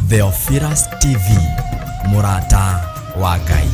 Theophilus TV, mũrata wa Ngai.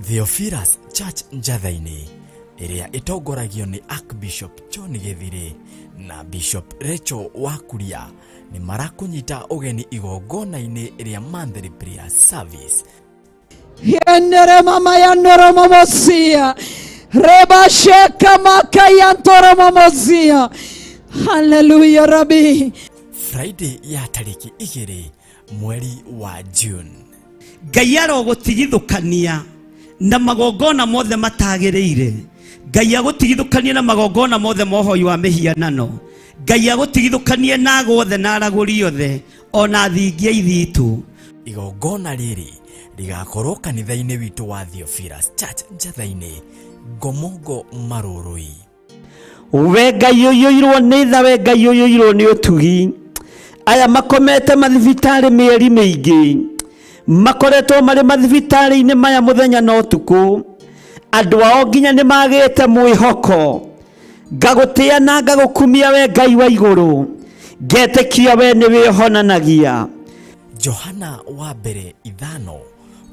Theophilus Church Njatha-inĩ ĩrĩa ĩtongoragio nĩ Archbishop John Gĩthirĩ na Bishop Rachel Wakuria nĩ marakũnyita ũgeni igongona-inĩ rĩa monthly prayer service. Yenere mama yanoro momosia. Reba sheka maka yantoro momosia. Hallelujah Rabbi. Friday ya tarĩki 2 mweri wa June. Ngai arogũtigithũkania na magongona mothe matagĩrĩire. Ngai agũtigithũkanie na magongona mothe ma ũhoi wa mĩhianano. Ngai agũtigithũkanie na ago othe na aragũri othe ona thingia ithitũ. Igongona rĩrĩ rĩgakorwo kanitha-inĩ witũ wa Theophilus Church Njatha-inĩ, Ngomongo Marũrũi. We Ngai ũiyũirwo nĩ tha, we Ngai ũiyũirwo nĩ ũtugi. Aya makomete mathibitarĩ mĩeri mĩingĩ, makoretwo marĩ mathibitarĩ-inĩ maya mũthenya na ũtukũ. Andũ ao nginya nĩ magĩte mwĩhoko. Ngagũtĩa na ngagũkumia we Ngai wa igũrũ, ngetĩkia we nĩwe ũhonanagia. Johana wa mbere 5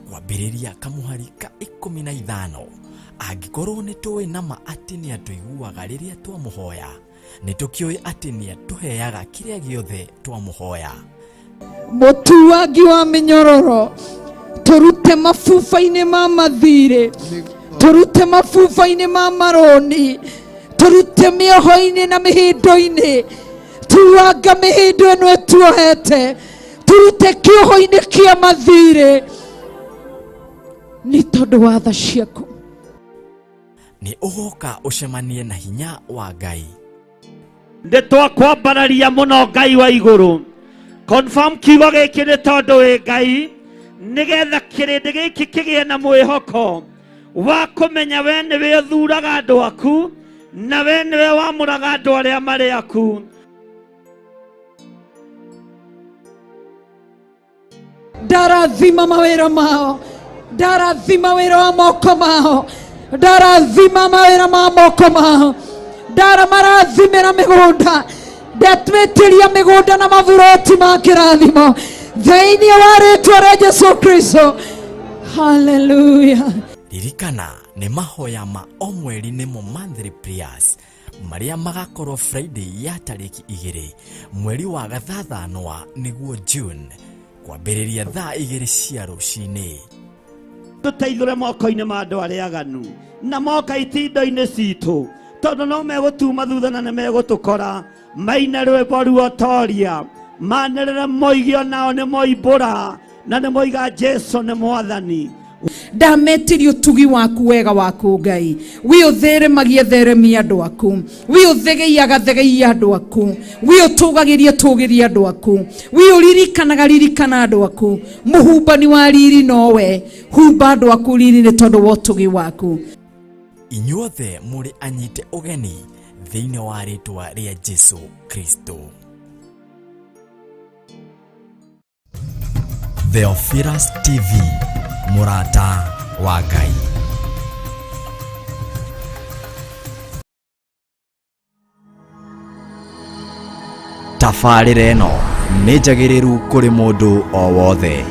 kwambĩrĩria kamũhari ka 15. Angĩkorwo nĩ tũĩ na ma atĩ nĩ atũiguaga rĩrĩa twamũhoya, nĩ tũkĩũĩ atĩ nĩ atũheaga kĩrĩa gĩothe twamũhoya. Mũtuangi wa mĩnyororo, tũrute mabuba-inĩ ma mathirĩ, tũrute mabuba-inĩ ma marũni, tũrute mĩoho-inĩ na mĩhĩndo-inĩ, tuanga mĩhĩndo ĩno ĩtuohete, tũrute kĩoho-inĩ kĩa mathirĩ nĩ tondũ wa tha ciaku. Nĩ ũgoka ũcemanie na hinya wa Ngai. Nĩ twakwambararia mũno Ngai wa igũrũ. Confirm kiugo gĩkĩ nĩ tondũ wĩ Ngai, nĩgetha kĩrĩndĩ gĩkĩ kĩgĩe na mwĩhoko wa kũmenya we nĩwe ũthuraga andũ aku na we nĩwe wamũraga andũ arĩa marĩ aku. Ndarathima mawĩra mao, ndarathima wĩra wa moko mao, ndarathima mawĩra ma moko mao, ndaramarathimĩra mĩgũnda, ndatwĩtĩria mĩgũnda na maburoti ma kĩrathimo thĩinĩ wa rĩtwa rĩa Jesu Kristo. Hallelujah. Ririkana nĩ mahoya ma o mweri nĩmo monthly prayers marĩa magakorwo Friday ya tarĩki 2 mweri wa gathathanwa nĩguo June kwambĩrĩria thaa 2 cia rũcinĩ. Tũteithũre moko-inĩ ma andũ arĩa aganu na moka itindo-inĩ citũ, tondũ no megũtuma thutha na nĩ megũtũkora. Maine rwĩmbo ruotoria, manĩrĩre moige onao nĩ moimbũra na nĩ moiga Jesu nĩ Mwathani. Ndametirie ũtugi waku wega waku Ngai, wi ũtheremagia theremia andũ aku, wi ũthegeiaga thegeia andũ aku, wi ũtũgagĩria tũgĩria andũ aku, wi ũririkanaga ririkana andũ aku. Mũhumbani wa riri nowe, humba andũ aku riri nĩ tondũ wa ũtugi waku. Inyuothe mũrĩ anyite ũgeni thĩinĩ wa rĩtwa rĩa Jesu Kristo. Theophilus TV, mũrata wa Ngai. Tabarĩra ĩno nĩ njagĩrĩru kũrĩ mũndũ o wothe.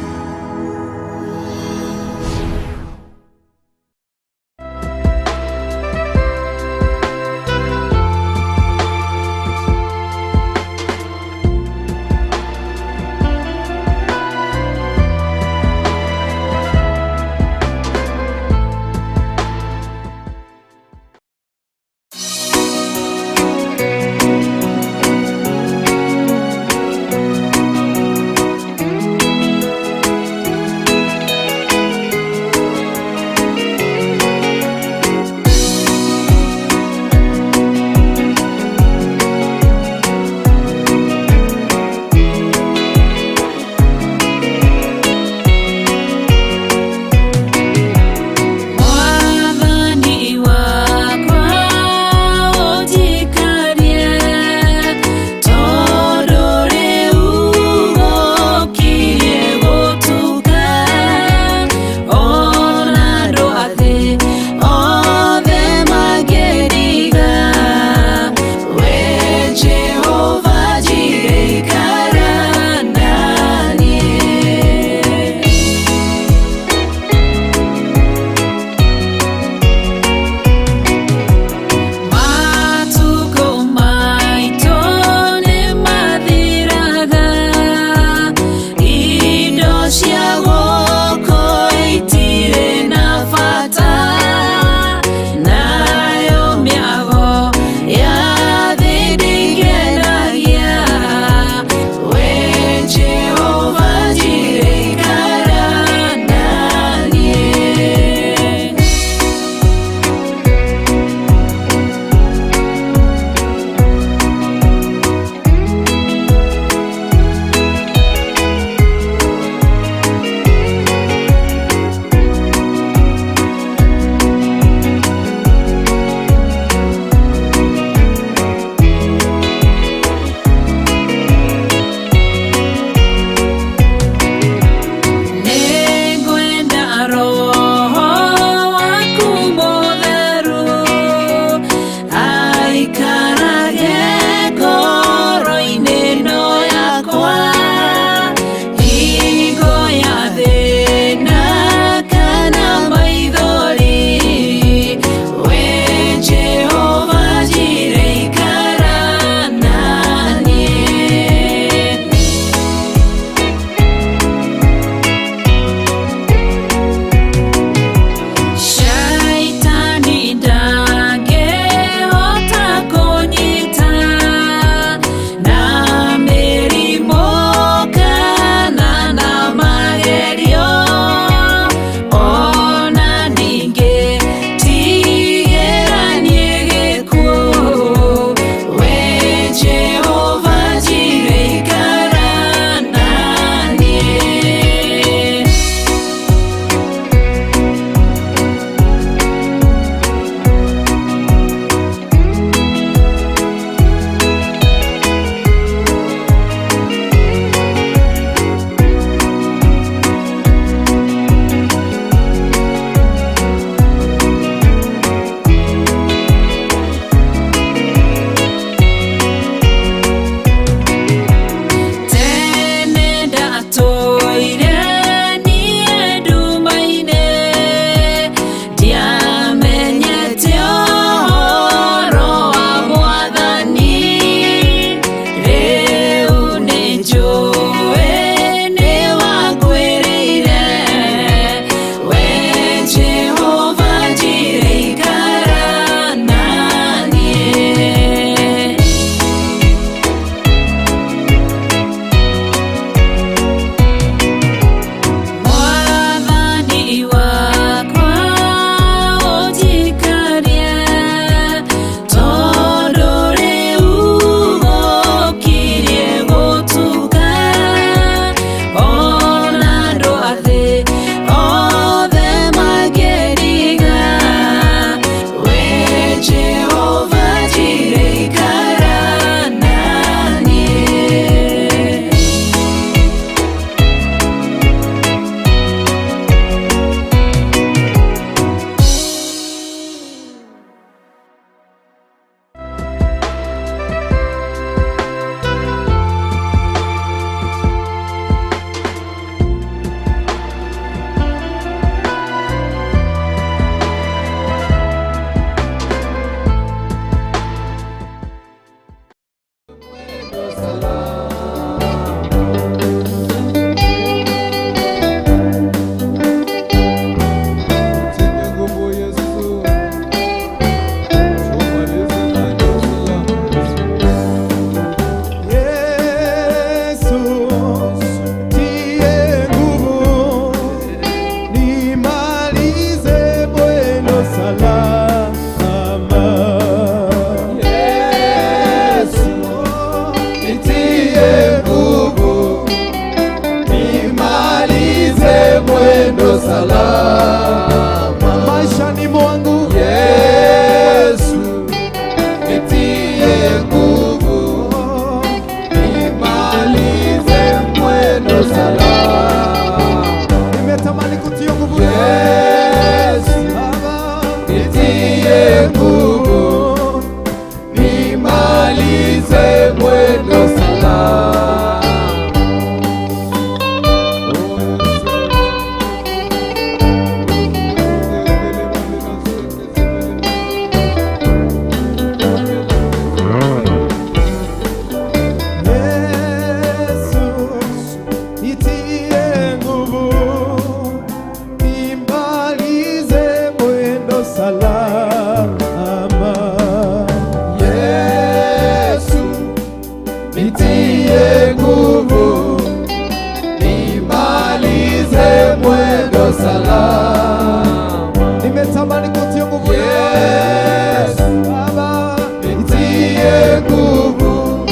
nguvu,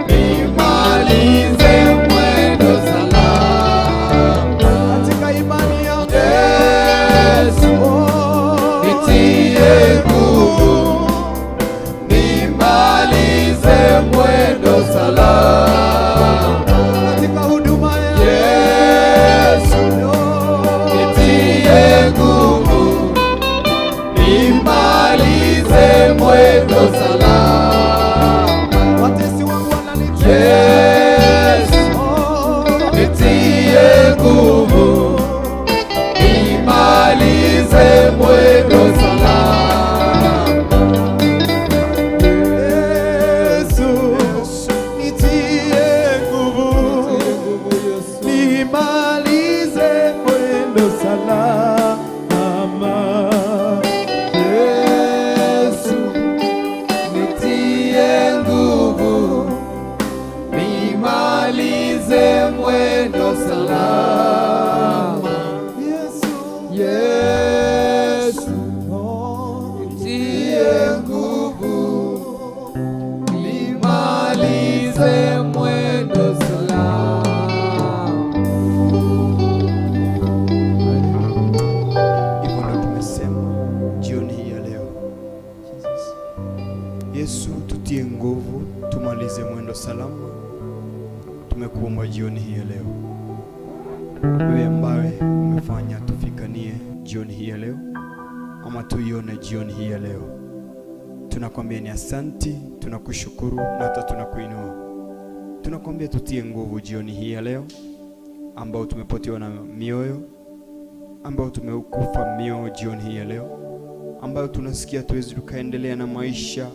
nimalize mwendo salama. Katika imani yangu. Yesu, nitie nguvu, nimalize mwendo salama. Katika huduma yangu. Yesu, nitie nguvu, nimalize mwendo salama. Watesi wangu wananitesa. Yesu, nitie nguvu, nimalize mwendo salama. Yesu, nitie nguvu, nimalize mwendo salama. Yesu, nitie nguvu, nimalize mwendo salama. Yesu, Yesu, oh, nitie nguvu, nimalize mwendo salama. Hivyo ndo tumesema jioni hii ya leo. Yesu, tutie nguvu, tumalize mwendo salama. Tumekuomba jioni hii ya leo, wewe ambaye umefanya tufikanie jioni hii ya leo, ama tuione jioni hii ya leo, tunakwambia ni asanti, tunakushukuru na hata tunakuinua. Tunakwambia tutie nguvu jioni hii ya leo, ambao tumepotewa na mioyo, ambao tumekufa mioyo jioni hii ya leo, ambayo tunasikia tuwezi tukaendelea na maisha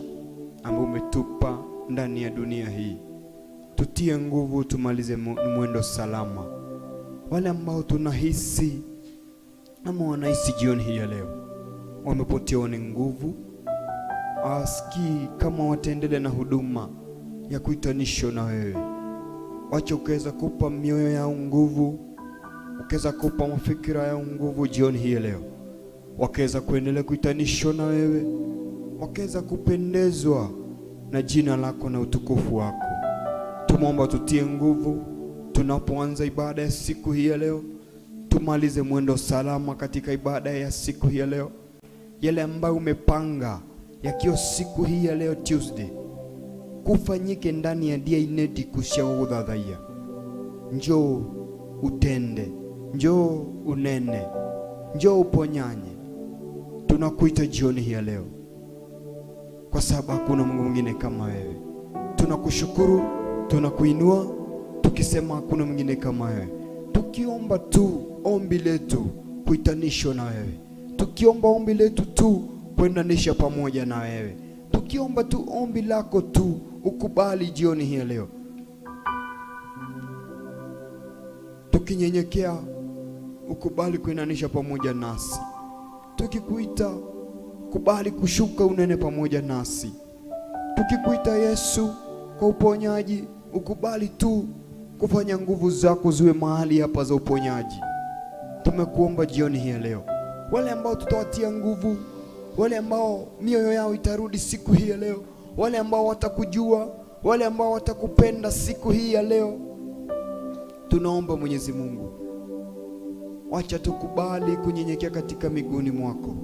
ambayo umetupa ndani ya dunia hii. Tutie nguvu, tumalize mwendo salama. Wale ambao tunahisi ama wanahisi jioni hii ya leo wamepotewa ni nguvu, hawasikii kama wataendelea na huduma ya kuitanishwa na wewe, wacha ukaweza kupa mioyo yao nguvu, ukaweza kupa mafikira yao nguvu jioni hii ya leo, wakaweza kuendelea kuitanishwa na wewe, wakaweza kupendezwa na jina lako na utukufu wako. Tumwomba tutie nguvu tunapoanza ibada ya siku hii ya leo, tumalize mwendo salama katika ibada ya siku hii ya leo. Yale ambayo umepanga yakiwa siku hii ya leo Tuesday kufanyike ndani ya dia ineti kushaudhadhaia, njoo utende, njoo unene, njoo uponyanye. Tunakuita jioni hii ya leo kwa sababu hakuna Mungu mwingine kama wewe. Tunakushukuru, tunakuinua tukisema hakuna mwingine kama wewe, tukiomba tu ombi letu kuitanishwa na wewe, tukiomba ombi letu tu kuendanisha pamoja na wewe, tukiomba tu ombi lako tu ukubali jioni hii ya leo, tukinyenyekea ukubali kuendanisha pamoja nasi, tukikuita kubali kushuka unene pamoja nasi, tukikuita Yesu kwa uponyaji ukubali tu kufanya nguvu zako ziwe mahali hapa za uponyaji. Tumekuomba jioni hii ya leo, wale ambao tutawatia nguvu, wale ambao mioyo yao itarudi siku hii ya leo, wale ambao watakujua, wale ambao watakupenda siku hii ya leo, tunaomba Mwenyezi Mungu, wacha tukubali kunyenyekea katika miguuni mwako,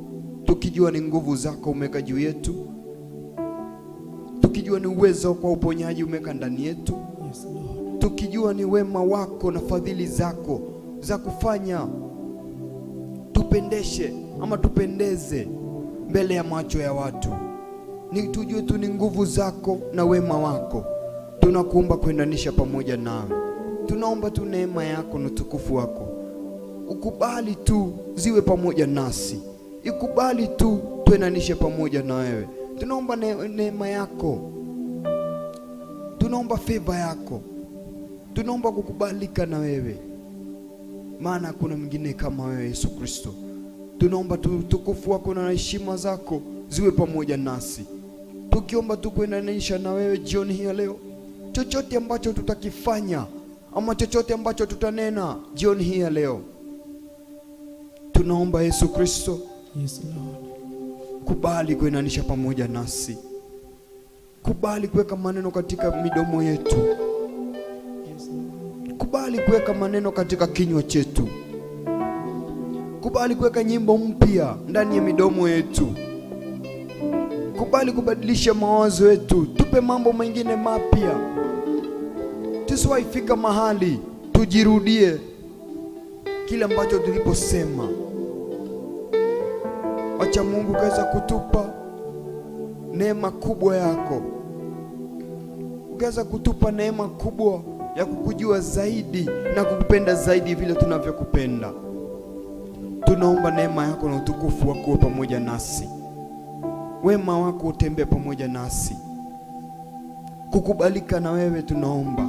tukijua ni nguvu zako umeweka juu yetu, tukijua ni uwezo kwa uponyaji umeweka ndani yetu, Yes, Lord. tukijua ni wema wako na fadhili zako za kufanya tupendeshe ama tupendeze mbele ya macho ya watu, ni tujue tu ni nguvu zako na wema wako. Tunakuomba kuendanisha pamoja nawe, tunaomba tu neema yako na utukufu wako ukubali tu ziwe pamoja nasi, ikubali tu tuendanishe pamoja na wewe. Tunaomba neema yako, tunaomba favor yako, tunaomba kukubalika na wewe, maana hakuna mwingine kama wewe Yesu Kristo. Tunaomba tu utukufu wako na heshima zako ziwe pamoja nasi, tukiomba tu kuendanisha na wewe jioni hii ya leo. Chochote ambacho tutakifanya ama chochote ambacho tutanena jioni hii ya leo, tunaomba Yesu Kristo, Yes, Lord. kubali kuendanisha pamoja nasi. Kubali kuweka maneno katika midomo yetu. Kubali kuweka maneno katika kinywa chetu. Kubali kuweka nyimbo mpya ndani ya midomo yetu. Kubali kubadilisha mawazo yetu, tupe mambo mengine mapya. Tusiwahi fika mahali tujirudie kile ambacho tuliposema. Acha Mungu kaweza kutupa neema kubwa yako, ukaweza kutupa neema kubwa ya kukujua zaidi na kukupenda zaidi vile tunavyokupenda. Tunaomba neema yako na utukufu wako uwe pamoja nasi, wema wako utembee pamoja nasi, kukubalika na wewe tunaomba,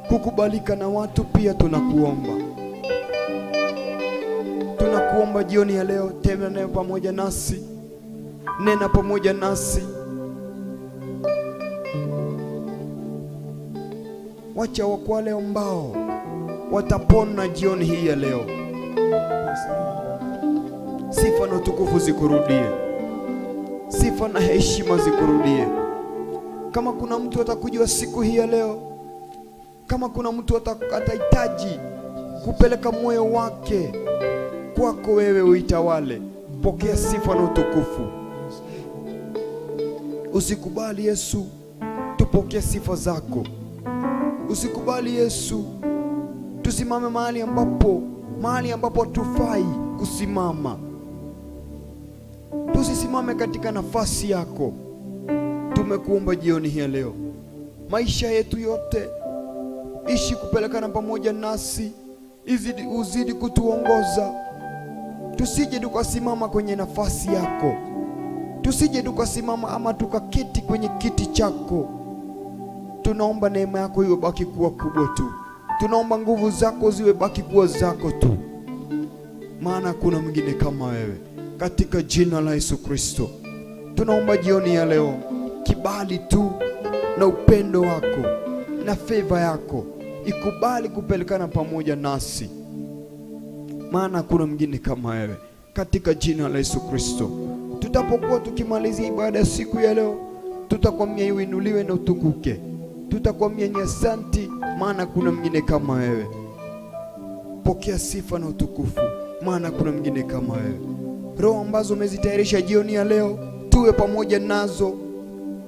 kukubalika na watu pia tunakuomba. Tunakuomba jioni ya leo, tembea nayo pamoja nasi, nena pamoja nasi. Wacha wale ambao watapona jioni hii ya leo, sifa na utukufu zikurudie, sifa na heshima zikurudie. Kama kuna mtu atakujua siku hii ya leo, kama kuna mtu atahitaji kupeleka moyo wake kwako wewe uitawale, pokea sifa na utukufu. Usikubali Yesu tupokee sifa zako. Usikubali Yesu tusimame mahali ambapo hatufai kusimama. Tusisimame katika nafasi yako. Tumekuomba jioni hii leo, maisha yetu yote ishi kupelekana pamoja nasi, uzidi kutuongoza. Tusije tukasimama kwenye nafasi yako, tusije tukasimama ama tukaketi kwenye kiti chako. Tunaomba neema yako iwe baki kuwa kubwa tu, tunaomba nguvu zako ziwe baki kuwa zako tu, maana kuna mwingine kama wewe. Katika jina la Yesu Kristo tunaomba jioni ya leo, kibali tu na upendo wako na favor yako ikubali kupelekana pamoja nasi, maana kuna mwingine kama wewe. Katika jina la Yesu Kristo, tutapokuwa tukimalizia ibada ya siku ya leo, tutakwambia uinuliwe na utukuke, tutakwambia ni asanti, maana kuna mwingine kama wewe. Pokea sifa na utukufu, maana kuna mwingine kama wewe. Roho ambazo umezitayarisha jioni ya leo, tuwe pamoja nazo.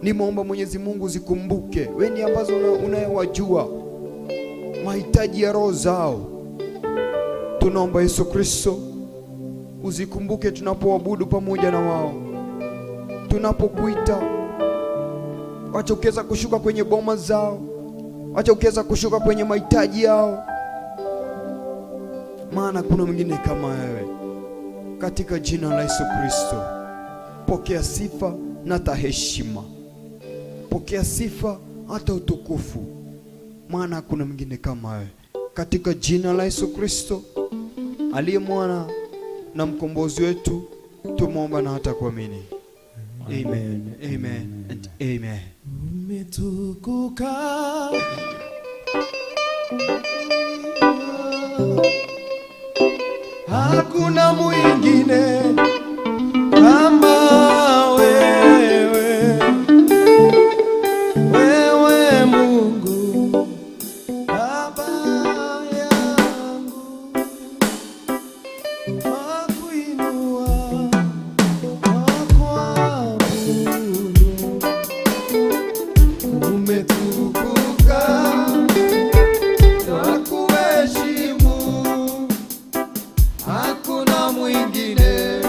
Nimeomba Mwenyezi Mungu zikumbuke wewe ambazo unayewajua mahitaji ya roho zao. Tunaomba Yesu Kristo uzikumbuke tunapoabudu pamoja na wao, tunapokuita. Wacha ukiweza kushuka kwenye boma zao, wacha ukiweza kushuka kwenye mahitaji yao, maana kuna mwingine kama wewe. Katika jina la Yesu Kristo, pokea sifa na hata heshima, pokea sifa hata utukufu, maana kuna mwingine kama wewe. Katika jina la Yesu Kristo aliye mwana na mkombozi wetu, tumuomba na hata kuamini. Amen, amen and amen. Umetukuka, hakuna mwingine kama wewe, wewe Mungu Baba yangu, wakuinua wakuabudu. Umetukuka, twakuheshimu, hakuna mwingine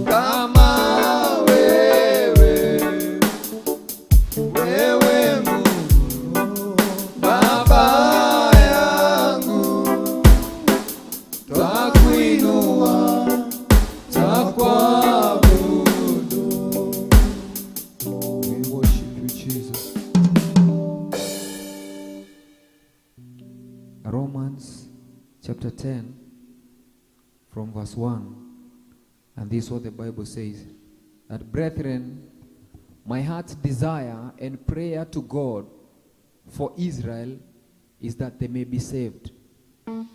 kama wewe, wewe Mungu Baba yangu, twakuinua, twakuabudu. We worship you, Jesus. Romans chapter 10 from verse 1, and this is what the Bible says, that brethren, my heart's desire and prayer to God for Israel is that they may be saved.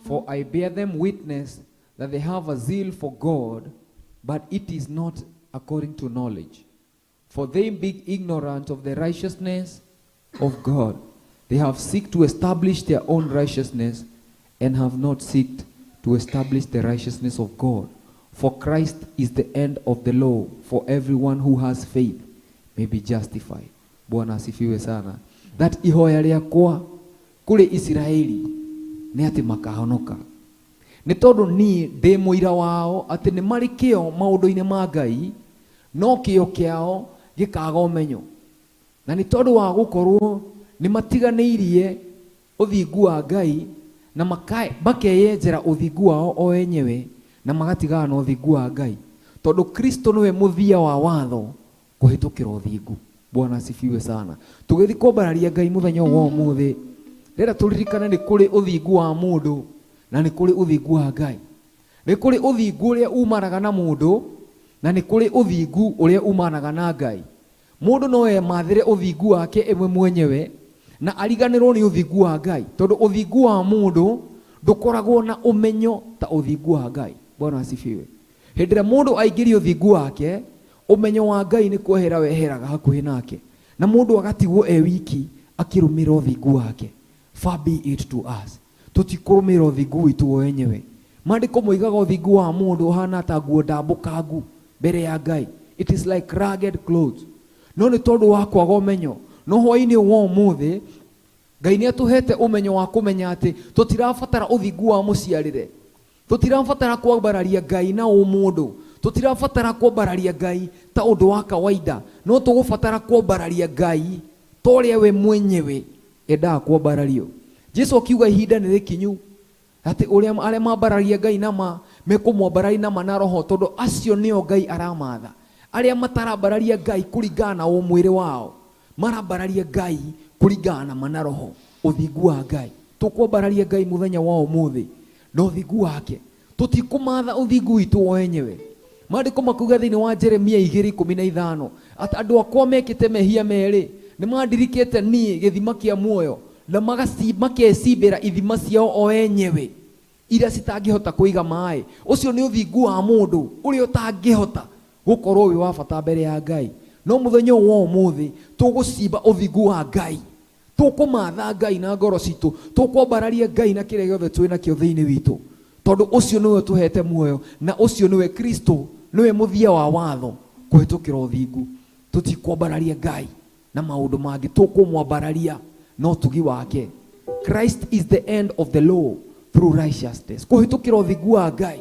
For I bear them witness that they have a zeal for God, but it is not according to knowledge. For they being ignorant of the righteousness of God, they have seek to establish their own righteousness and have not seeked to establish the righteousness of God. For Christ is the end of the law for everyone who has faith may be justified. Bwana asifiwe sana. That ihoya rĩakwa kũrĩ Isiraeli nĩ atĩ makahonoka. Nĩ tondũ niĩ ndĩ mũira wao atĩ nĩ marĩ kĩo maũndũ-inĩ ma Ngai, no kĩo kĩao gĩkaga ũmenyo. Na nĩ tondũ wa gũkorwo nĩ matiganĩirie ũthingu wa Ngai na makeyenjera ũthingu wao o enyewe na magatigana na ũthingu wa Ngai. Tondũ Kristo nĩwe mũthia wa watho kũhĩtũkĩra ũthingu. Bwana asifiwe sana. Tũgĩthiĩ kwambararia Ngai mũthenya ũyũ wa ũmũthĩ, rĩrĩa tũririkane nĩ kũrĩ ũthingu wa mũndũ na nĩ kũrĩ ũthingu wa Ngai. Nĩ kũrĩ ũthingu ũrĩa umanaga na mũndũ na nĩ kũrĩ ũthingu ũrĩa umanaga na Ngai. Mũndũ no emathĩre ũthingu wake ĩmwe mwenyewe na ariganĩrwo nĩ ũthingu wa Ngai, tondũ ũthingu wa mũndũ ndũkoragwo na ũmenyo ta ũthingu wa Ngai. Bwana asifiwe. Hĩndĩ ĩrĩa mũndũ aingĩria ũthingu wake, ũmenyo wa Ngai nĩ kwehera weheraga hakuhĩ nake, na mũndũ agatigwo e wiki akĩrũmĩrĩra ũthingu wake. Far be it to us, tũtikũrũmĩrĩra ũthingu witũ wenyewe. Maandĩko moigaga ũthingu wa mũndũ ũhana ta nguo ndambũkangu mbere ya Ngai. It is like ragged clothes. No nĩ tondũ wa kwaga ũmenyo, no hwaĩ-inĩ wa ũmũthĩ Ngai nĩ atũhete ũmenyo wa kũmenya atĩ tũtirabatara ũthingu wa mũciarĩre, tũtirabatara kwambararia Ngai na ũmũndũ, tũtirabatara kwambararia Ngai ta ũndũ wa kawaida, no tũgũbatara kwambararia Ngai ta ũrĩa we mwenyewe endaga kwambarario. Jesu akiuga ihinda nĩ rĩkinyu atĩ ũrĩa arĩa mambararia Ngai nama mekũmwambararia nama na roho, tondũ acio nĩo Ngai aramatha. Arĩa matarambararia Ngai kũringana na ũmwĩrĩ wao, marambararia Ngai kũringana na mana roho, ũthingu wa Ngai. Tũkwambararia Ngai mũthenya wa ũmũthĩ na ũthingu wake, tũtikũmatha ũthingu witũ wenyewe. Maandĩko makuga thĩinĩ wa Jeremia 2:15 atĩ andũ akwa mekĩte mehia merĩ, nĩ mandirikĩte niĩ gĩthima kĩa muoyo na makecimbĩra ithima ciao o enyewe iria citangĩhota kũiga maĩ. Ũcio nĩ ũthingu wa mũndũ ũrĩa ũtangĩhota gũkorwo wĩ wa bata mbere ya Ngai. No mũthenya ũyũ wa ũmũthĩ tũgũcimba ũthingu wa Ngai, tũkũmatha Ngai na ngoro citũ, tũkwambararia Ngai na kĩrĩa gĩothe twĩ nakĩo thĩinĩ witũ, tondũ ũcio nĩwe ũtũhete muoyo na ũcio nĩwe Kristo, nĩwe mũthia wa watho kũhĩtũkĩra ũthingu. Tũtikwambararia Ngai na maũndũ mangĩ, tũkũmwambararia na ũtugi wake. Christ is the end of the law through righteousness. Kũhĩtũkĩra ũthingu wa Ngai,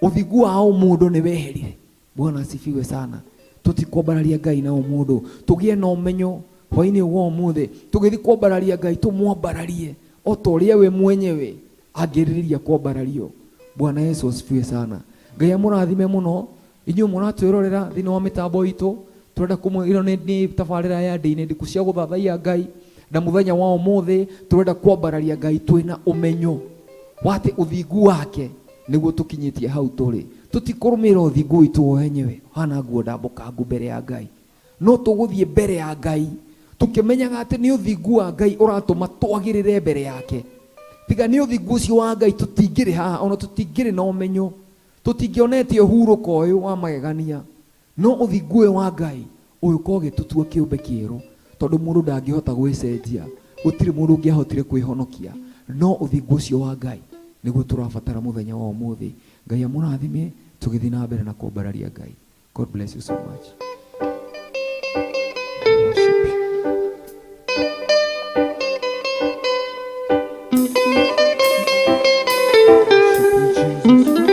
ũthingu wa ũmũndũ nĩ weherire. Bwana asifiwe sana. Tũtikwambararia Ngai na ũmũndũ, tũgĩe na ũmenyo hwaĩ-inĩ wa ũmũthĩ, tũgĩthiĩ kwambararia Ngai tũmwambararie o ta ũrĩa we mwenyewe angĩrĩrĩria kwambarario. Bwana Yesu asifiwe sana. Ngai amũrathime mũno inyuĩ mũratwĩrorera thĩinĩ wa mĩtambo itũ. Tũrenda kũmwĩra nĩ tabarĩra ya ndĩ-inĩ ndiku cia gũthathaiya Ngai, na mũthenya wa ũmũthĩ tũrenda kwambararia Ngai twĩna ũmenyo wa atĩ ũthingu wake nĩguo tũkinyĩtie hau tũrĩ. Tũtikũrũmĩrĩra ũthingu witũ wenyewe hana nguo ndambũkangu mbere ya Ngai, no tũgũthiĩ mbere ya Ngai tũkĩmenyaga atĩ nĩ ũthingu wa Ngai ũratũma twagĩrĩre mbere yake. Tiga nĩ ũthingu ũcio wa Ngai tũtingĩrĩ haha, ona tũtingĩrĩ na ũmenyo, tũtingĩonetie ũhurũko ũyũ wa magegania. No ũthingu ũyũ wa Ngai ũyũka ũgĩtũtua kĩũmbe kĩerũ, tondũ mũndũ ndangĩhota gwĩcenjia, gũtirĩ mũndũ ũngĩahotire kwĩhonokia, no ũthingu ũcio wa Ngai nĩguo tũrabatara mũthenya wa ũmũthĩ. Ngai amũrathime tũgĩthiĩ na mbere na kwambararia Ngai. God bless you so much. Worship you. Worship you, Jesus.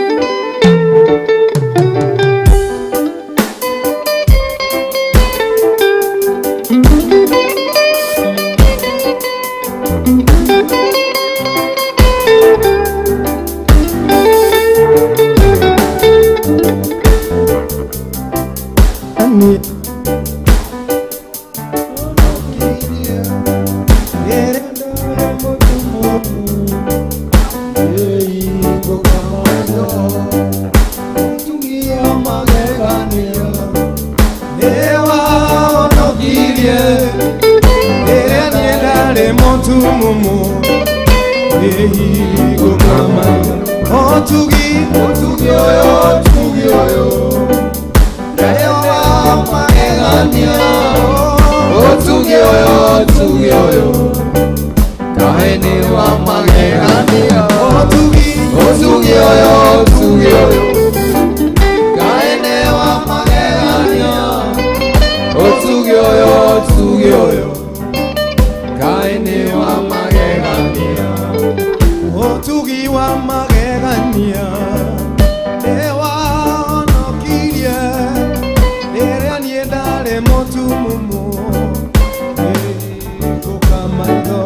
magegania, ũtugi ũyũ, ũtugi ũyũ, kaĩ nĩ wa magegania. Ũtugi ũyũ, ũtugi ũyũ, kaĩ nĩ wa magegania. Ũtugi ũyũ, ũtugi ũyũ, kaĩ nĩ wa magegania. Ũtugi wa magegania nĩwahonokirie rĩrĩa niĩ ndarĩ mũtumumu ngĩhingũka maitho.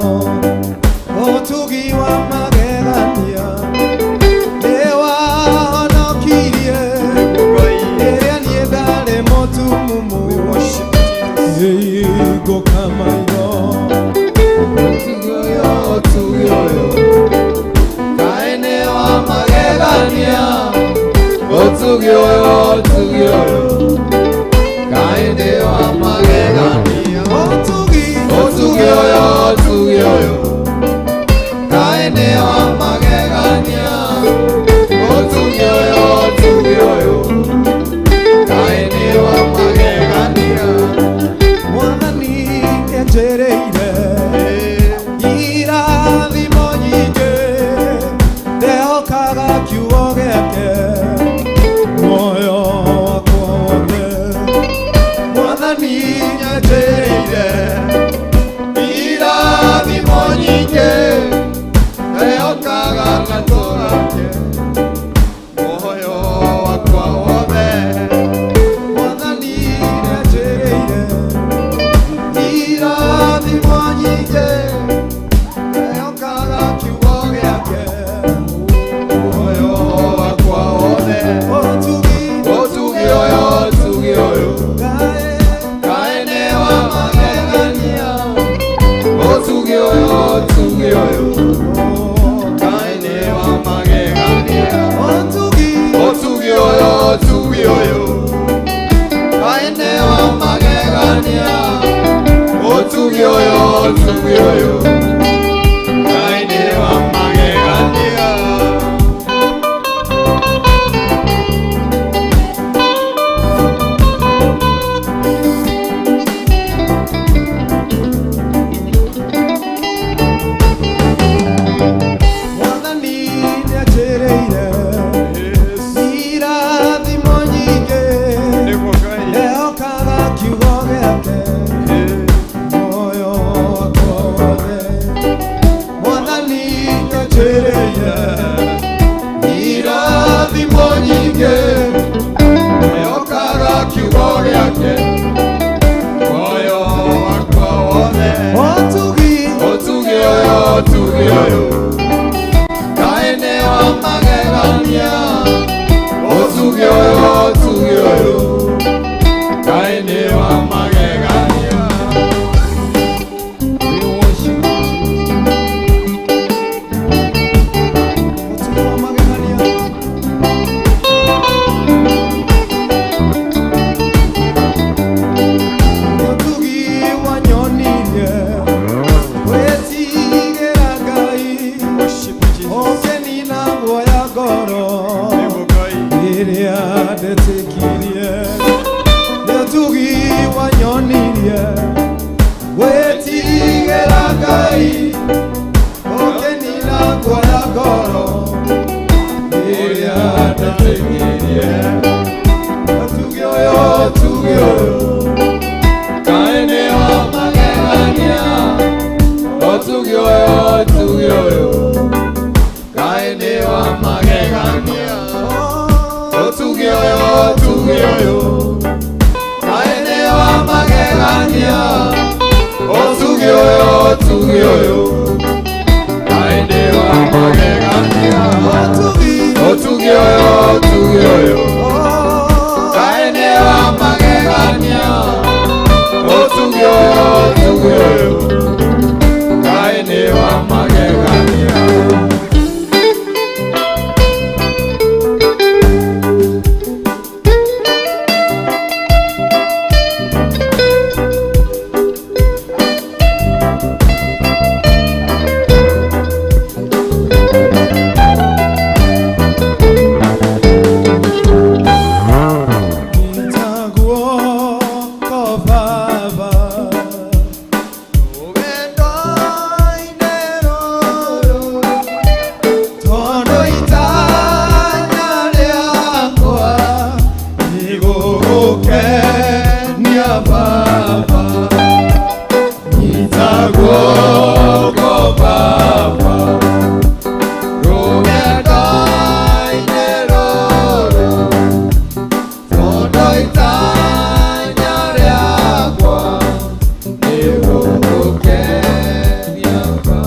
Ũtugi wa magegania nĩwahonokirie rĩrĩa niĩ ndarĩ mũtumumu ngĩhingũka maitho. Ũtugi ũyũ, ũtugi ũyũ, kaĩ nĩ wa magegania. Ũtugi ũyũ, ũtugi ũyũ, kaĩ nĩ wa magegania. Ũtugi Ũtugi ũyũ, ũtugi ũyũ, kaĩ nĩ wa magegania. Ũtugi ũyũ, ũtugi ũyũ, kaĩ nĩ wa magegania. Mwathani nĩanjĩrĩire irathimo nyingĩ, ndehokaga kiugo gĩake muoyo wakwa wothe. Mwathani nĩanjĩrĩire irathimo nyingĩ, ndehokaga kiugo gĩake muoyo wakwa wothe. Mwathani nĩanjĩrĩire irathimo nyingĩ, ndehokaga kiugo gĩake Muoyo wakwa wothe. Ũtugi Ũtugi ũyũ, ũtugi ũyũ, kaĩ kaĩ nĩ wa magegania. Ũtugi ũyũ, ũtugi ũyũ, kaĩ nĩ wa magegania. Ũtugi Ũtugi ũyũ, ũtugi ũyũ, kaĩ nĩ wa magegania. Ũtugi ũyũ, ũtugi ũyũ, kaĩ nĩ wa magegania. Mwathani nĩanjĩrĩire irathimo nyingĩ, ndehokaga kiugo gĩake muoyo wakwa wothe. Mwathani nĩanjĩrĩire Irathimo nyingĩ, ndehokaga kiugo gĩake muoyo wakwa wothe. Ũtugi Ũtugi ũyũ, ũtugi ũyũ, kaĩ nĩ wa magegania. Ũtugi ũyũ, ũtugi ũyũ, kaĩ nĩ wa magegania. We worship you. Ũtugi wa magegania Ũtugi wanyonirie gwĩtigĩra Ngai, Worship you, Jesus. ũkĩnina guoya ngoro Nĩguo Ngai. rĩrĩa ndetĩkirie. Nĩ ũtugi wanyonirie gwĩtigĩra Ngai, ũkĩnina guoya ngoro rĩrĩa ndetĩkirie. Ũtugi ũyũ, ũtugi ũyũ, Kaĩ nĩ wa magegania. Ũtugi ũyũ, ũtugi ũyũ, kaĩ nĩ wa magegania. Ũtugi ũyũ, ũtugi ũyũ, kaĩ nĩ wa magegania. Ũtugi ũyũ, ũtugi ũyũ, kaĩ nĩ wa magegania. Ũtugi Ũtugi ũyũ, ũtugi ũyũ, kaĩ nĩ wa magegania. Ũtugi ũyũ, ũtugi ũyũ, kaĩ nĩ wa magegania. Itaguoko Baba Rũgendo-inĩ rũrũ Tondũ itanya rĩakwa Nĩ gũgũkenia Baba.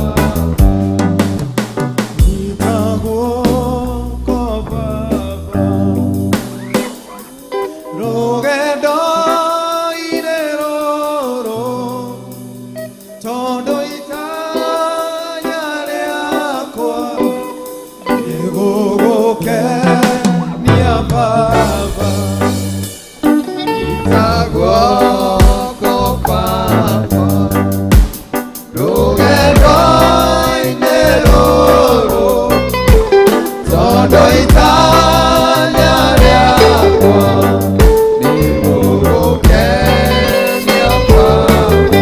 Itaguoko Baba Rũgendo-inĩ rũrũ Tondũ itanya rĩakwa Nĩ gũgũkenia Baba. Itaguoko Baba Rũgendo-inĩ rũrũ Tondũ itanya rĩakwa Nĩ gũgũkenia Baba.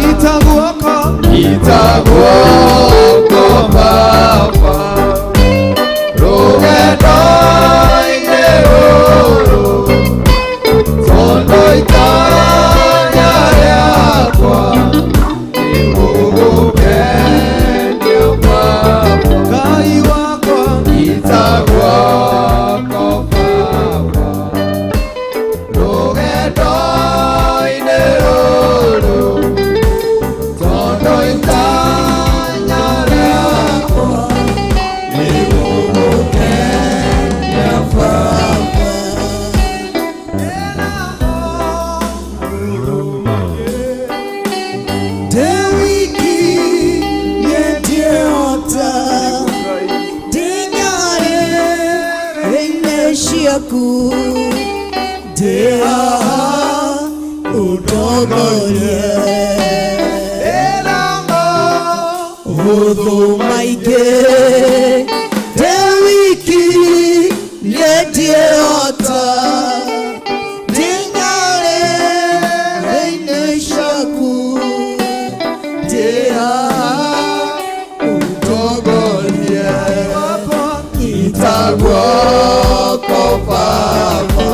Itaguoko Itaguoko Baba Rũgendo-inĩ rũrũ Tondũ itanya rĩakwa Nĩ gũgũkenia Baba. Ngai wakwa Itaguoko Baba Rũgendo-inĩ rũrũ Tondũ itanya rĩakwa Nĩ gũgũkenia Baba. Ndewiki nĩndĩhota ndĩnyarĩrĩine ciaku ndĩ haha ũndongorie hũthũ maingĩ ndewiki nĩndĩhota ndĩnyarĩrĩine ciaku ndĩ haha ũndongorie. Itaguoko Baba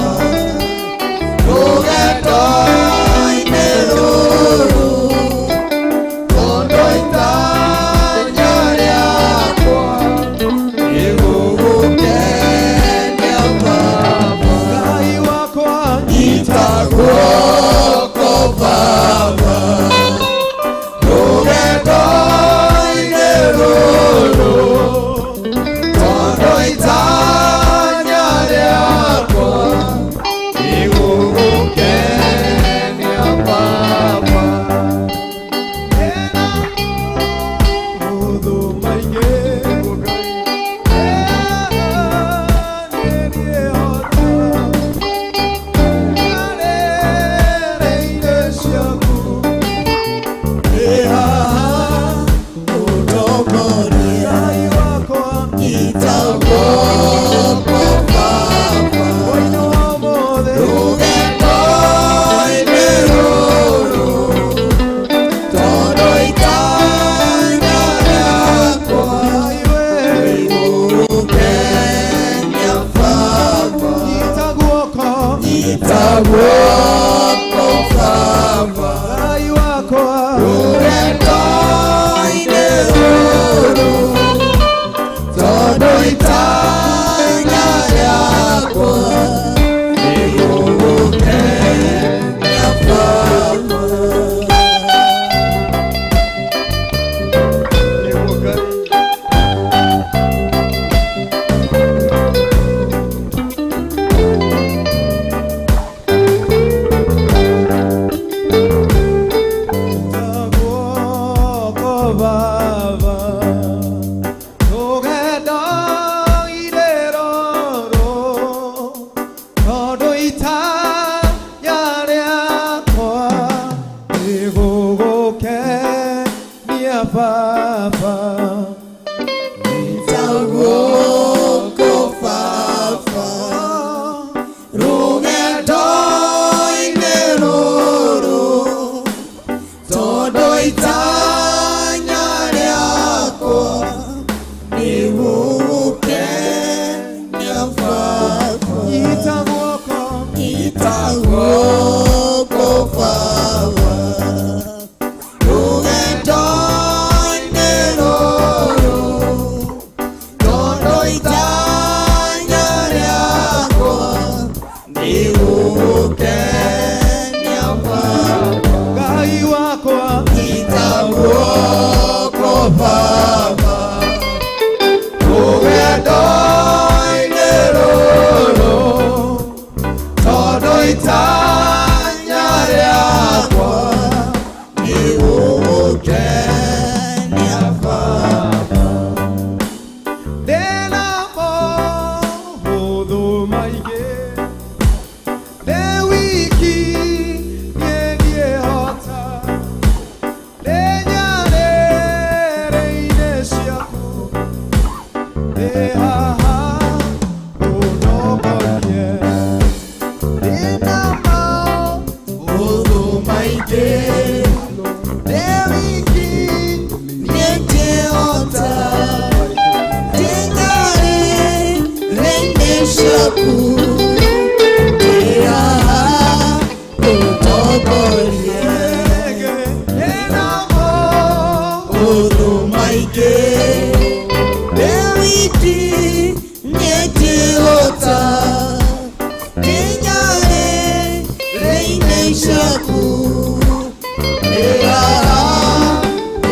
Rũgendo-inĩ rũrũ Tondũ itanya rĩakwa Baba. Nyita guoko Baba. Rũgendo-inĩ rũrũ, tondũ itanya rĩakwa nĩ gũgũkenia Baba. Nyita guoko. Nyita guoko Baba. Rũgendo-inĩ rũrũ, tondũ itanya rĩakwa nĩ gũgũkenia Baba. Ngai wakwa. Nyita guoko Baba. Rũgendo-inĩ rũrũ, tondũ itanya rĩakwa nĩ gũgũkenia Baba. Ndĩna maũndũ maingĩ, ndĩ wiki niĩ ndiĩhota, ndĩ nyarĩrĩ-inĩ ciaku, ndĩ haha ũnongorie. Ndĩna Maũndũ maingĩ, ndĩ wiki niĩ ndiĩhota, ndĩ nyarĩrĩ-inĩ ciaku, ndĩ haha ũtongorie. Ndĩna Maũndũ maingĩ, ndĩ wiki niĩ ndiĩhota, ndĩ nyarĩrĩ-inĩ ciaku, ndĩ haha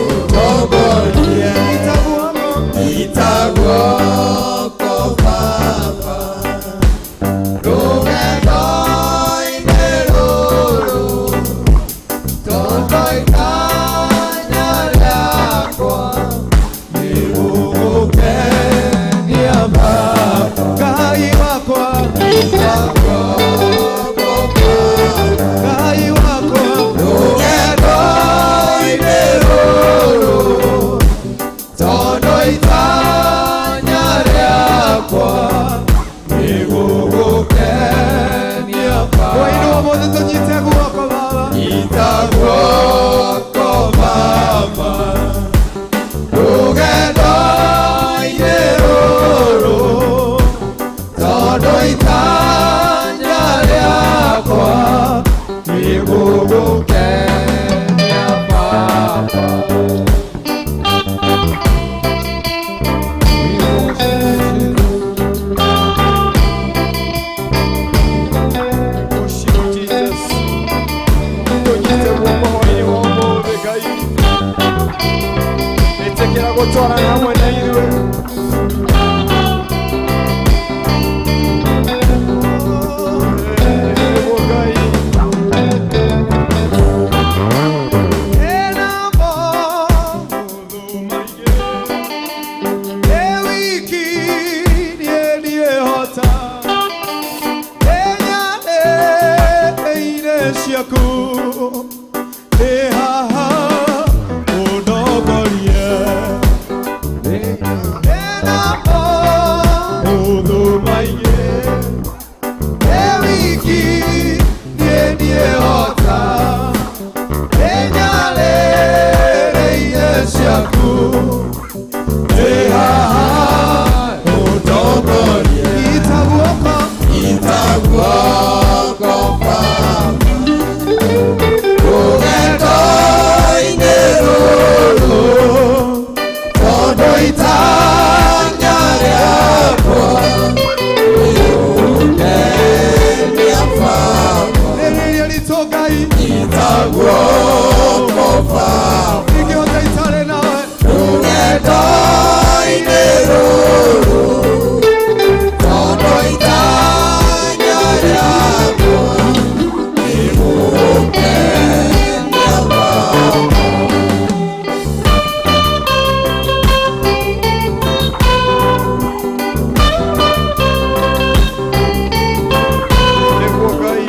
ũtongorie. Nyita guoko. Nyita guoko Baba, rũgendo-inĩ rũrũ, tondũ itanya rĩakwa Nĩ gũgũkenia Baba. Ngai wakwa. Nyita guoko Baba, Ngai wakwa. rũgendo-inĩ rũrũ, tondũ itanya rĩakwa nĩ gũgũkenia Baba. Wainũ ũmũthĩ tũnyite guoko Baba. Nyita guoko Baba, rũgendo-inĩ rũrũ, tondũ itanya rĩakwa nĩ gũgũkenia Baba. Worship Jesus. Tũnyite guoko hwaĩ-inĩ wa ũmũthĩ Ngai. Ĩtĩkĩra gũtwarana hamwe na ithuĩ. Nĩguo Ngai. Ndĩna maũndũ maingĩ, ndĩ wiki niĩ ndiĩhota, ndĩ nyarĩrĩ-inĩ ciaku, ndĩ haha ũndongorie. Ndĩna maũndũ maingĩ, ndĩ wiki niĩ ndiĩhota, ndĩ nyarĩrĩ-inĩ ciaku, ndĩ haha ũndongorie. Nyita guoko. Nyita guoko Baba, rũgendo-inĩ rũrũ, tondũ itanya rĩakwa nĩ gũgũkenia Baba. Rĩrĩa ritũ Ngai. Nyita guoko Baba, Ingĩhota itarĩ nawe. rũgendo-inĩ rũrũ, tondũ itanya rĩakwa nĩ gũgũkenia Baba. Nĩguo Ngai.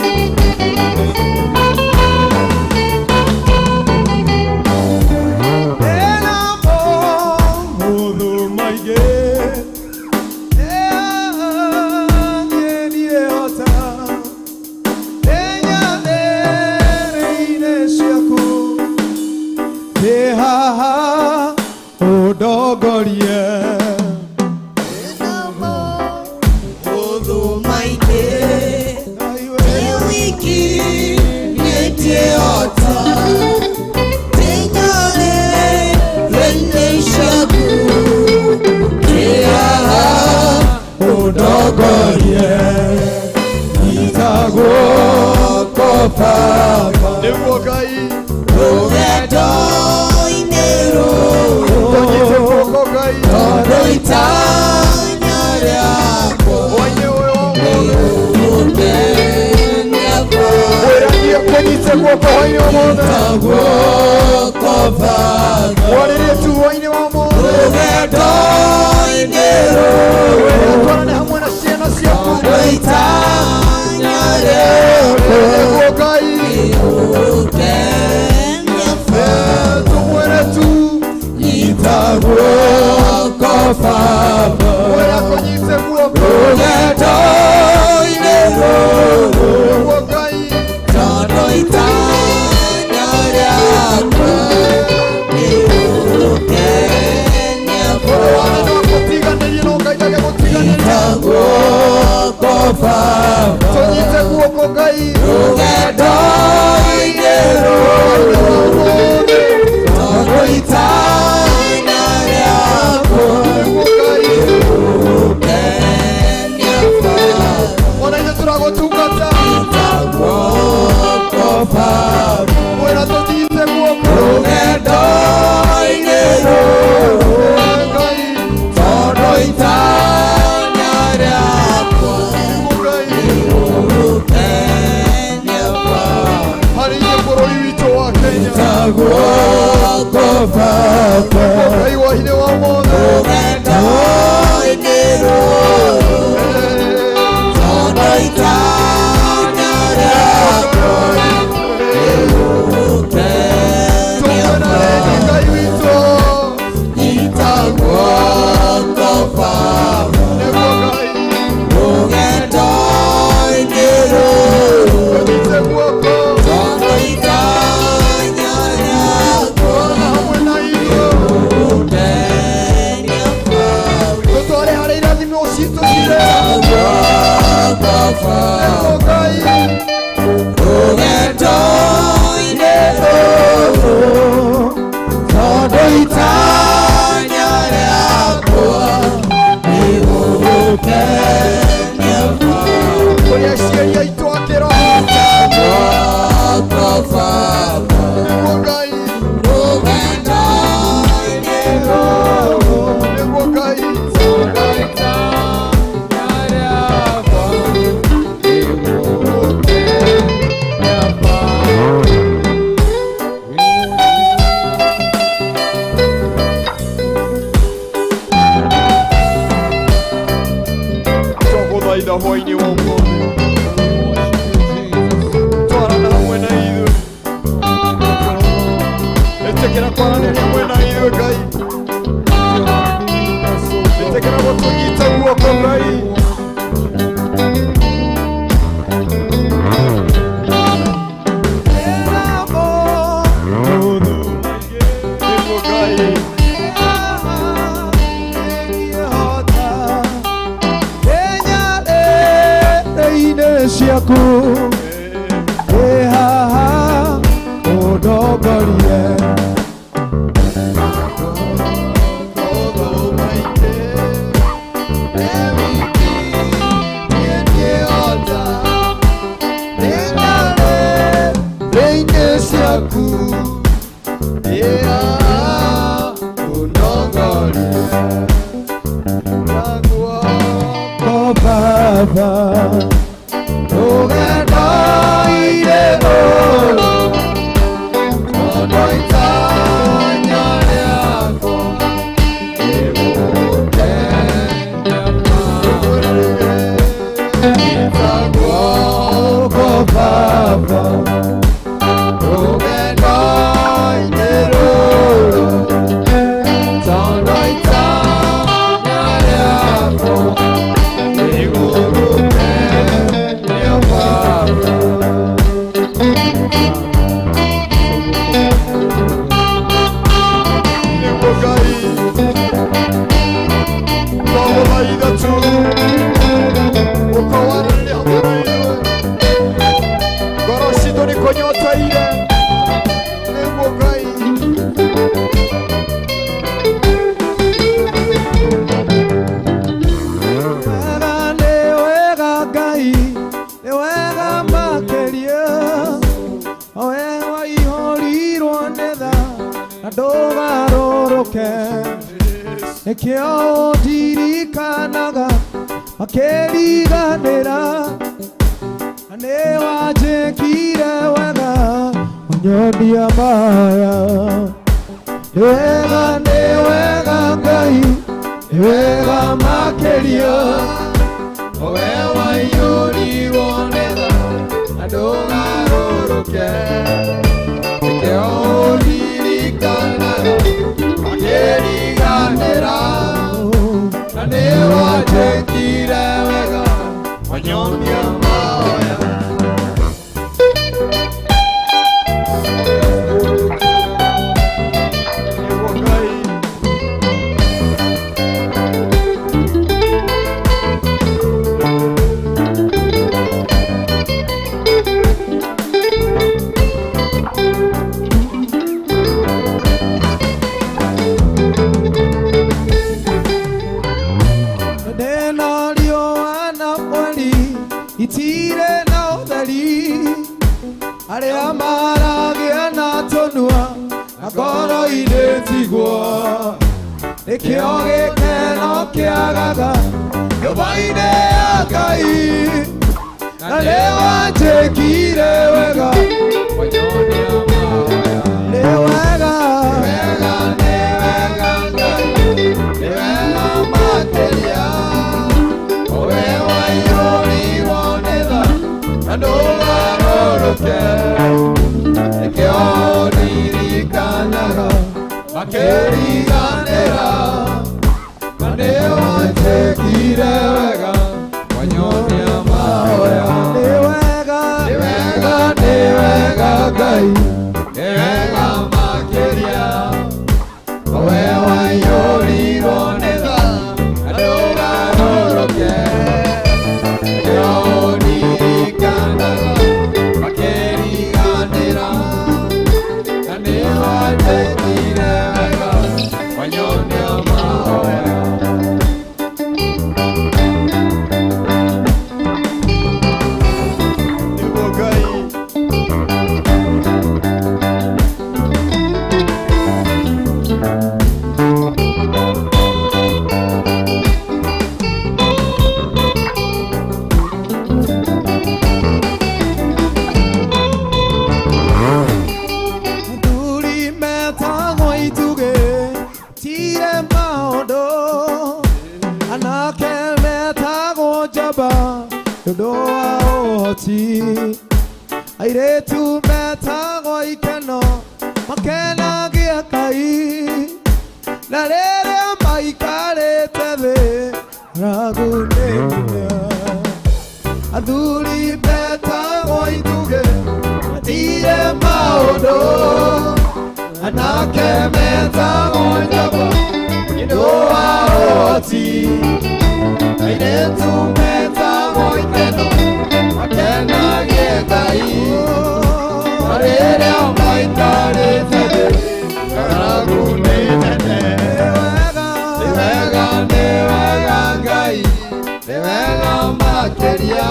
Ũndongorie. Nĩguo Ngai. Tũnyite guoko Ngai. Hwaĩ-inĩ ũyũ wa ũmũthĩ. Mwĩranie kũnyite guoko hwaĩ-inĩ wa ũmũthĩ. Mwarĩrie tu hwaĩ-inĩ wa ũmũthĩ. Wĩre ũtwarane hamwe na ciana ciaku. Nĩguo Ngai. Tũmwĩre tu. Mwĩre akũnyite guoko. Nĩguo Ngai. Ũndũ wothe no akũtiganĩrie, no Ngai ndagĩgũtiganĩria. Tũnyite guoko Ngai. Nĩguo Ngai. Ona ithuĩ tũragũtungata. Mwĩra tũnyite guoko. Ngai. Nĩguo Ngai. Harĩ ithuĩ bũrũri witũ wa Kenya. Ngai wa hinya wa ũmũthĩ. Tũmwĩra rĩngĩ Ngai witũ. Nĩguo Ngai. Tũnyite guoko. Twarana hamwe na ithuĩ. Tũtware harĩa irathimo citũ cirĩ. Nĩguo Ngai. Kũrĩ aciari aitũ a kĩroho. Nĩguo Ngai. Nĩguo Ngai. Twagũthaitha hwaĩ-inĩ wa ũmũthĩ. Twarana hamwe na ithuĩ. Ĩtĩkĩra kwaranĩria hamwe na ithuĩ Ngai. Ĩtĩkĩra gũtũnyita guoko Ngai. Nĩguo Ngai. Ciaku ĩ haha ũndongorie. Ciaku ĩ haha ũndongorie. Guoko Baba rũgendo-inĩ rũrũ, tondũ itanya rĩakwa nĩ gũgũkenia. Guoko Baba rũgendo-inĩ rũrũ, tondũ itanya rĩakwa nĩ gũgũkenia. Na ndũgarũrũke nĩkĩo ũndirikanaga makĩriganĩra na nĩ wanjĩkire wega wanyonia maya nĩ wega nĩ wega Ngai nĩ wega makĩria owe waiyũrirwo nĩ tha na ndũgarũrũke nĩkĩo ũndirikanaga makĩriganĩra na nĩ wanjĩkire wega wanyonia mahoya. Nĩguo Ngai. Ndena riũa na mweri itirĩ na ũtheri arĩa maragia na tũnua na ngoro-inĩ tiguo nĩkĩo gĩkeno kĩagaga nyũmba-inĩ ya Ngai na nĩ wanjĩkire wega Wanyonia mahoya. nĩ wega Wega nĩ wega Ngai, nĩ wega makĩria. Owe waiyũrirwo nĩ tha na ndũgarũrũke. Nĩkĩo ndirikanaga makĩriganĩra na nĩ wanjĩkire wega wanyonia mahoya. Nĩ wega Nĩ wega nĩ wega Ngai, nĩ wega makĩria. Owe waiyũrirwo nĩ tha na ndũgarũrũke. Nĩkĩo ndirikanaga makĩriganĩra na nĩ wanjĩkire wega wanyonia mahoya. Nĩguo Ngai. Athuri metagwo itugĩ tire maũndũ anake metagwo njamba nĩ ũndũ wa ũhoti airĩtu metagwo ikeno makenagia Ngai na rĩrĩa maikarĩte thĩ ng'aragu nĩ nginya athuri metagwo itugĩ matire maũndũ anake metagwo njamba nĩ ũndũ wa ũhoti airĩtu metagwo ikeno makenagie Ngai na rĩrĩa maikarĩte thĩ ng'aragu nĩ nene. Nĩ wega Nĩ wega nĩ wega Ngai, nĩ wega makĩria.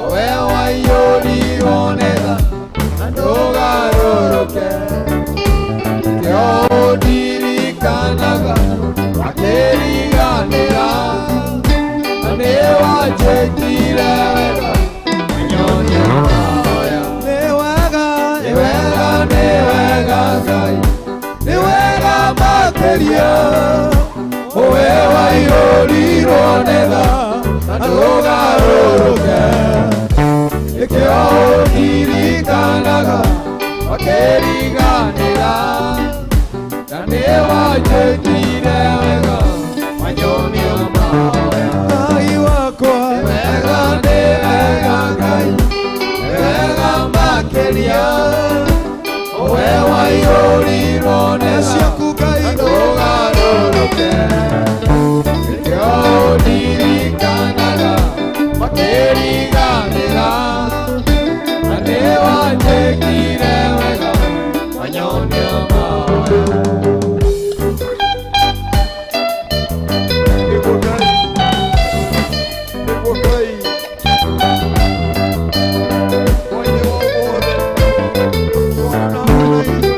Owe waiyũrirwo nĩ tha na ndũgarũrũke. Nĩkĩo ũndirikanaga makĩriganĩra na nĩ wanjĩkire wega wanyonia mahoya. Nĩ wega Nĩ wega nĩ wega Ngai, nĩ wega makĩria. Owe waiyũrirwo nĩ tha na ndũgarũrũke. Nĩkĩo ũndirikanaga makĩriganĩra na nĩ wanjĩkire wega wanyonia mahoya. Ngai wakwa Nĩ wega nĩ wega Ngai, nĩ wega makĩria. Owe waiyũrirwo nĩ tha ciaku Ngai na ndũgarũrũke. Nĩkĩo ũndirikanaga makĩriganĩra na nĩ wanjĩkire wega wanyonia mahoya. Nĩguo Ngai. Nĩguo Ngai. Mwenye wa wothe. Bwana na ithuĩ.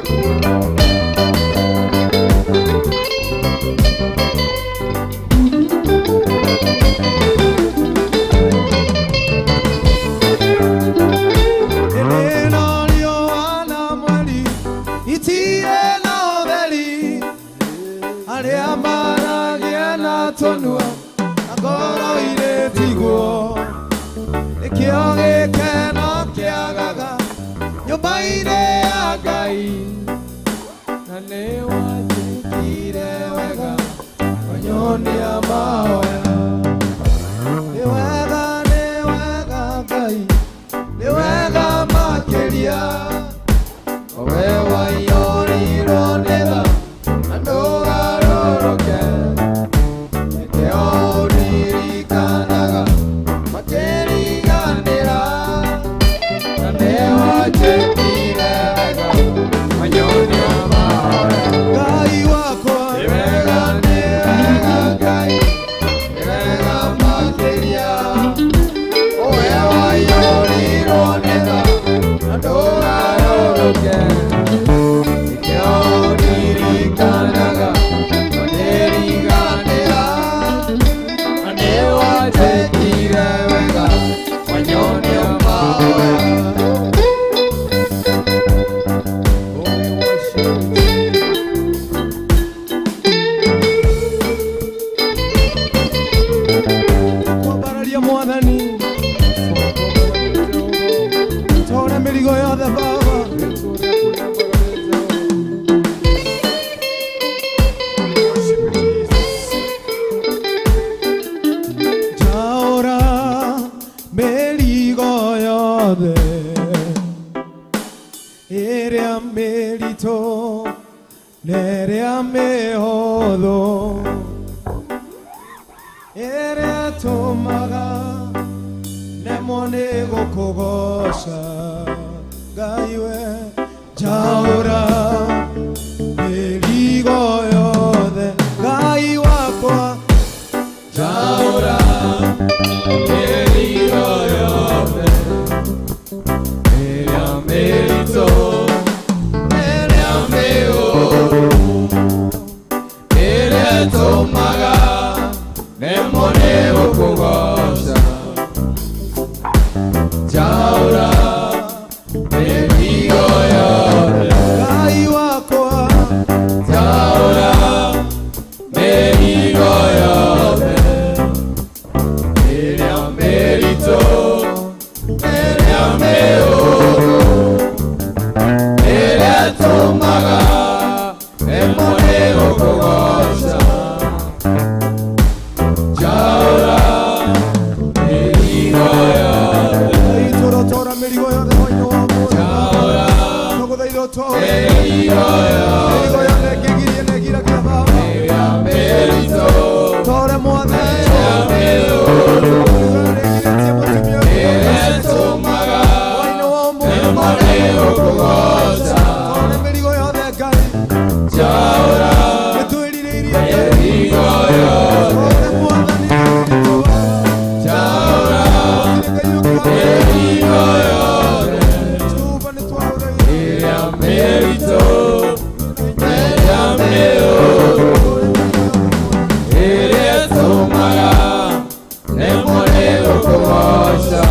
twanua na ngoro irĩtigwo nĩkĩo gĩkeno kĩagaga nyũmba-inĩ ya Ngai na nĩwanjĩkire wega wanyonia mahoya nĩ wega Ngai nĩ wega makĩria owe waiyũrirwo nĩ tha na ndũgarũrũke nĩkĩo ũndirikanaga makĩriganĩra na nĩwanjĩkire wega wanyonia mahoya Ngai wakwa nĩ wega Ngai nĩ wega makĩria owe waiyũrirwo nĩ tha na ndũgarũrũke nĩkĩo ũndirikanaga makĩriganĩra na nĩwanjĩkire wega wanyonia mahoya. Oh, we worship you. Kwambararia mwathani tore mĩrigo yothe baba njaũra mĩrigo yothe ĩrĩa mĩritũ na ĩrĩa mĩhũthũ ĩrĩa tũmaga nemwo nĩ gũkũgoca Ngai we njaũra mĩrigo yothe Ngai wakwa Njaũra mĩrigo yothe ĩrĩa mĩritũ ĩrĩa mĩhũthũ ĩrĩa ĩtũmaga nemwo nĩ gũkũgoca njaũra mĩrigo yothe Ngai wakwa njaũra mĩrigo yothe ĩrĩa mĩritũ ĩrĩa mĩhũthũ ĩrĩa ĩtũmaga nemwo nĩ gũkũgoca njaũra mĩrigo yothe Ngai tũrotora mĩrigo yothe hwainĩ wa ũmũthĩ njaũra tũgũthaitha ũtore mĩrigo yothe mĩrigo yothe ĩngĩgiria na ĩgiragia baba ĩrĩa mĩritũ tore mwathani ĩrĩa mĩhũthũ ĩrĩa ĩgirĩtie mũtumia ĩrĩa ĩtũmaga hwainĩ wa ũmũthĩ nemwo nĩ gũkũgoca tore mĩrigo yothe Ngai njaũra nĩtwĩrirĩirie Ngai mĩrigo yothe tore mwathani njaũra mĩrigo yothe Jehova nĩtwagũthaitha ĩrĩa mĩritũ ĩrĩa mĩhũthũ ĩrĩa ĩtũmaga nemwo nĩ gũkũgoca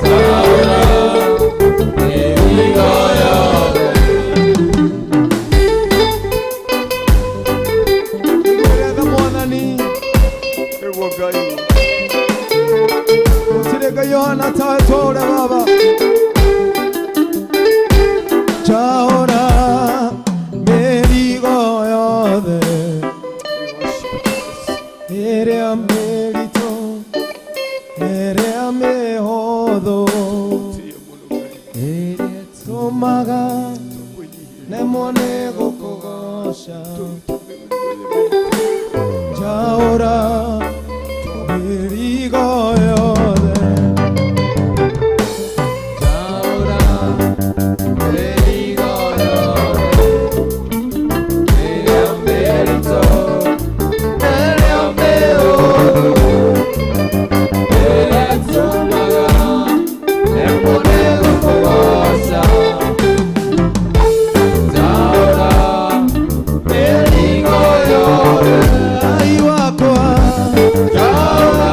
njaũra mĩrigo yothe Tũretha mwathani Nĩguo Ngai gũtirĩ Ngai ũhana tawe tũre baba njaũra mĩrigo yothe ĩrĩa mĩritũ ĩrĩa mĩhũthũ ĩrĩa ĩtũmaga nemwo nĩ gũkũgoca njaũra mĩrigo yothe njaũra mĩrigo yothe ĩrĩa mĩritũ ĩrĩa mĩhũthũ ĩrĩa ĩtũmaga nemwo nĩ gũkũgoca njaũra mĩrigo yothe Ngai wakwa njaũra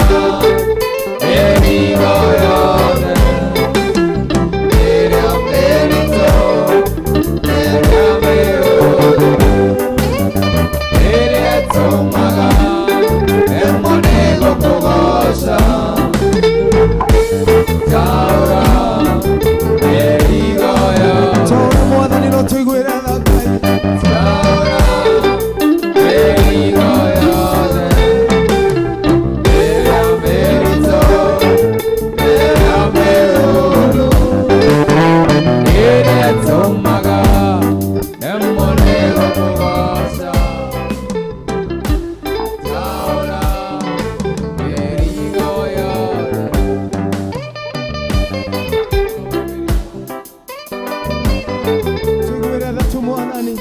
Mwathani.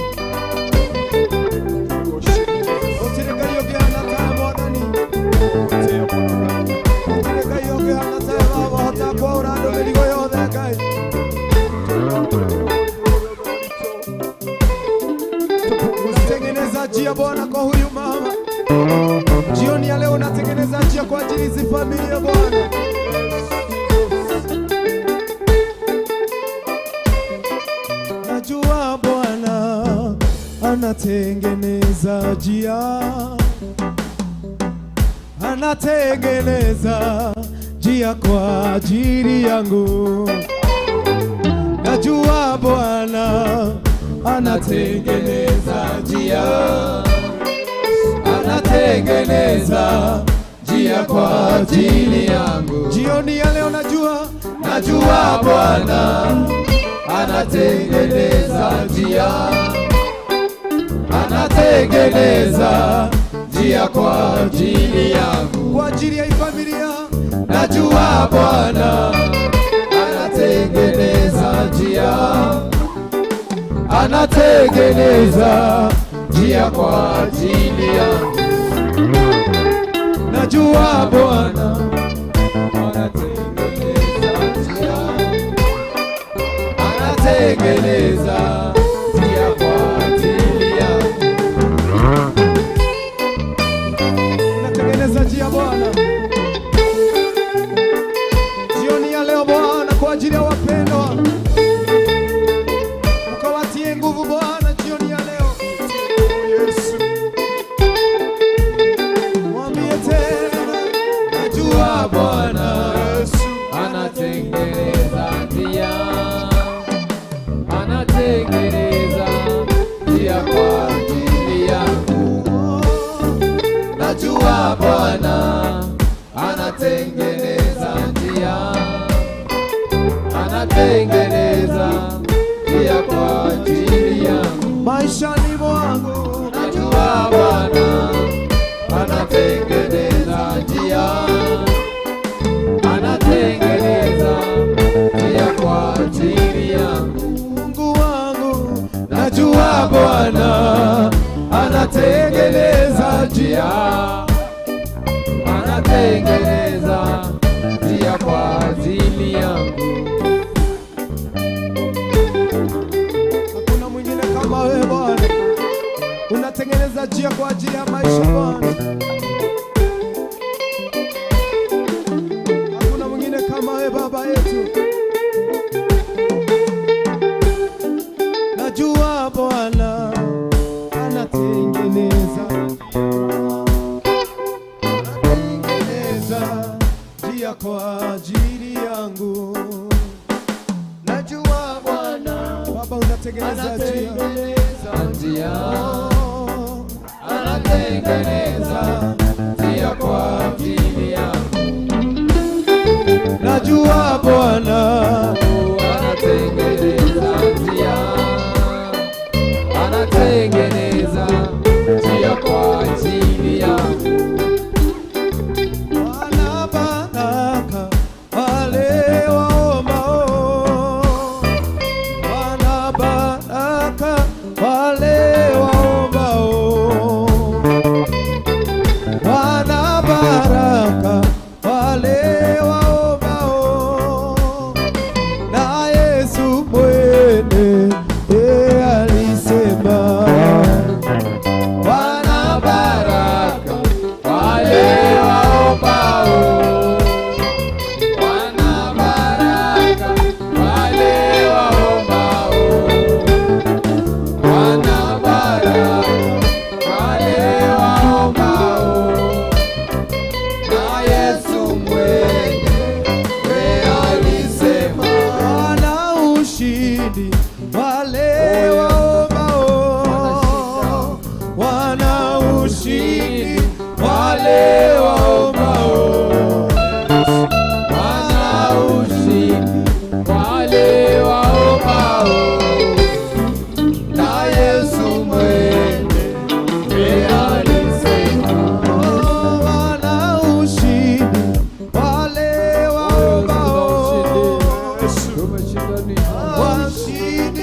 Gũtirĩ Ngai ũngĩhana tawe Mwathani. Gũtirĩ Ngai ũngĩhana tawe Baba, ũhota kwaũra andũ mĩrigo yothe Ngai. Unatengeneza njia Bwana kwa huyu mama. Jioni ya leo unatengeneza njia kwa ajili hizi familia Bwana. Najua Bwana anatengeneza njia, anatengeneza njia kwa ajili yangu. Najua Bwana anatengeneza njia, anatengeneza njia kwa ajili yangu. Jioni ya leo najua, najua Bwana anatengeneza njia, anatengeneza njia kwa ajili yangu, kwa ajili ya hii familia. Najua Bwana anatengeneza njia, anatengeneza njia kwa ajili yangu. Najua Bwana anatengeneza njia, anatengeneza njia kwa ajili yangu. Unatengeneza njia Bwana jioni ya leo Bwana, kwa ajili ya wapendwa, ukawatie nguvu Bwana jioni ya leo. Yesu, mwambie tena, najua Bwana Anatengeneza njia, anatengeneza njia kwa ajili yangu. Najua Bwana anatengeneza njia, anatengeneza njia kwa ajili yangu. Maishani mwangu. Najua Bwana anatengeneza njia, anatengeneza njia kwa ajili yangu. Mungu wangu, najua Bwana anatengeneza njia, anatengeneza njia kwa ajili yangu. Hakuna mwingine kama wewe Bwana, unatengeneza njia kwa ajili ya maisha Bwana. Hakuna mwingine kama wewe Baba yetu. Najua Bwana anatengeneza, anatengeneza njia kwa ajili yangu. Najua Bwana Baba unatengeneza njia, anatengeneza Njia, Oh, anatengeneza njia kwa ajili yangu. Najua Bwana Anatengeneza njia, anatengeneza njia kwa ajili yangu. Wana baraka wale waombao, wana baraka wale waombao, wana baraka wale waombao, na Yesu mwenyewe alisema, Wana baraka wale waombao, wana baraka wale waombao, wana baraka wale waombao, na Yesu mwenyewe alisema, wana ushindi wale waombao, wana ushindi wale waombao, wana ushindi wale waombao, na Yesu mwenyewe alisema. wana ushindi wale waombao, washindi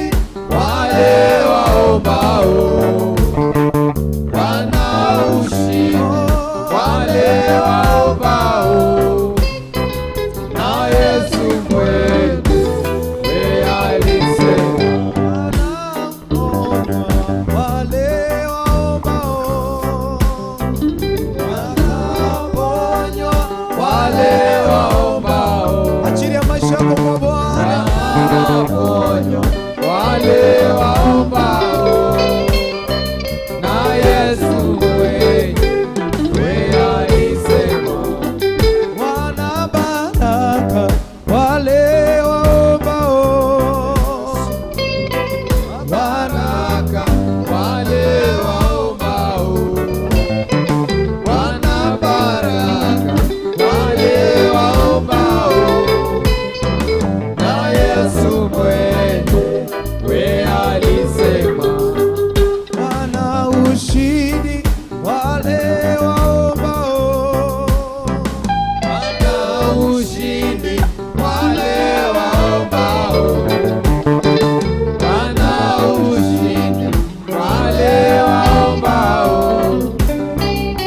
Itonyo.